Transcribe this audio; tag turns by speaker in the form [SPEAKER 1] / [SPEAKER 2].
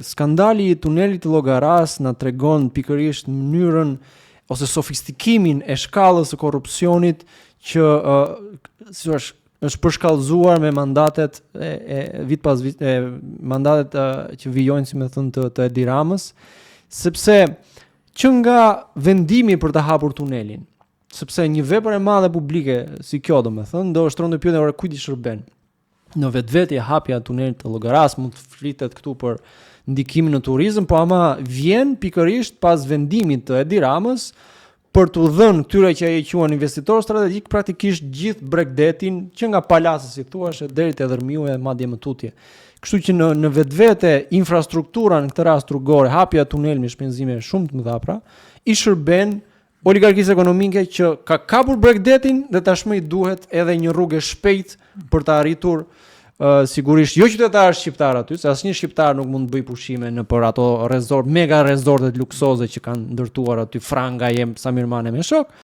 [SPEAKER 1] Skandali i tunelit të Llogarasë na tregon pikërisht mënyrën ose sofistikimin e shkallës së korrupsionit që uh, si thua, është përshkallëzuar me mandatet e, e vit pas vit e mandatet e, që vijojnë si me thënë të, të Edi Ramës, sepse që nga vendimi për të hapur tunelin, sepse një vepër e madhe publike si kjo domethënë do shtronte pyetjen ore kujt i shërben. Në vetvete hapja e tunelit të Llogarasë mund të flitet këtu për ndikimin në turizëm, po ama vjen pikërisht pas vendimit të Edi Ramës për t'u dhënë këtyre që ai e quan investitor strategjik praktikisht gjithë bregdetin që nga Palasa si thua e deri te Dhërmiu e madje më tutje. Kështu që në në vetvete infrastruktura në këtë rast rrugore, hapja e tunelit me shpenzime shumë të mëdha pra, i shërben oligarkisë ekonomike që ka kapur bregdetin dhe tashmë i duhet edhe një rrugë e shpejtë për të arritur uh, sigurisht jo qytetarët shqiptar aty, se asnjë shqiptar nuk mund të bëjë pushime në për ato resort, mega resortet luksoze që kanë ndërtuar aty Franga, Jem, Samir Mane me shok.